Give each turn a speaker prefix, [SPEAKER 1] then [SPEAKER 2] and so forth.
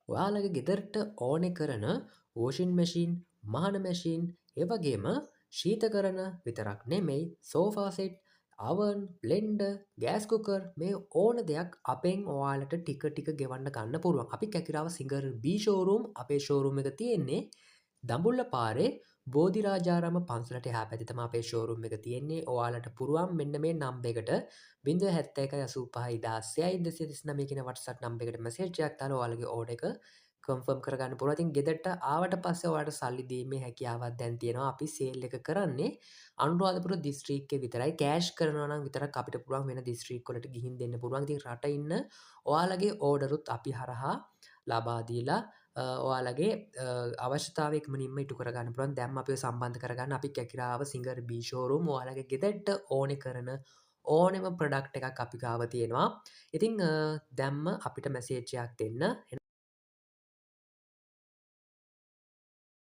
[SPEAKER 1] ඔයාලගේ ගෙදරට ඕනේ කරන වොෂින් මැෂින්, මහන මැෂින්, ඒ වගේම ශීතකරණ විතරක් නෙමෙයි, sofa set, oven, blender, gas cooker මේ ඕන දෙයක් අපෙන් ඔයාලට ටික ටික ගෙවන්න ගන්න පුළුවන්. අපි කැකිරාව සිංගර් බී ෂෝරූම්, අපේ ෂෝරූම් එක තියෙන්නේ දඹුල්ල පාරේ බෝධිරාජාරාම පන්සලට එහා පැත්තේ තමයි අපේ ෂෝරූම් එක තියෙන්නේ. ඔයාලට පුළුවන් මෙන්න මේ නම්බර් එකට 071 85 16 239 කියන WhatsApp number එකට මැසේජ් එකක් දාලා ඔයාලගේ ඕඩර් එක කන්ෆර්ම් කරගන්න පුළුවන්. ඉතින් ගෙදරට ආවට පස්සේ ඔයාලට සල්ලි දීමේ හැකියාවක් දැන් තියෙනවා. අපි සේල් එක කරන්නේ අනුරාධපුර දිස්ත්‍රික්කේ විතරයි. කෑෂ් කරනවා නම් විතරක් අපිට පුළුවන් වෙන දිස්ත්‍රික් වලට ගිහින් දෙන්න පුළුවන්. ඉතින් රට ඉන්න ඔයාලගේ ඕඩරුත් අපි හරහා ලබා දීලා ඔයාලගේ අවශ්‍යතාවය ඉක්මනින්ම ඉටු කරගන්න පුළුවන්. දැන්ම අපිව සම්බන්ධ කරගන්න. අපි කැකිරාව සිංගර් බී ෂෝරූම්, ඔයාලගේ ගෙදරට ඕනේ කරන ඕනෙම ප්‍රොඩක්ට් එකක් අපි ගාව තියෙනවා. ඉතින් දැම්ම අපිට මැසේජ් එකක් දෙන්න. එහෙනම්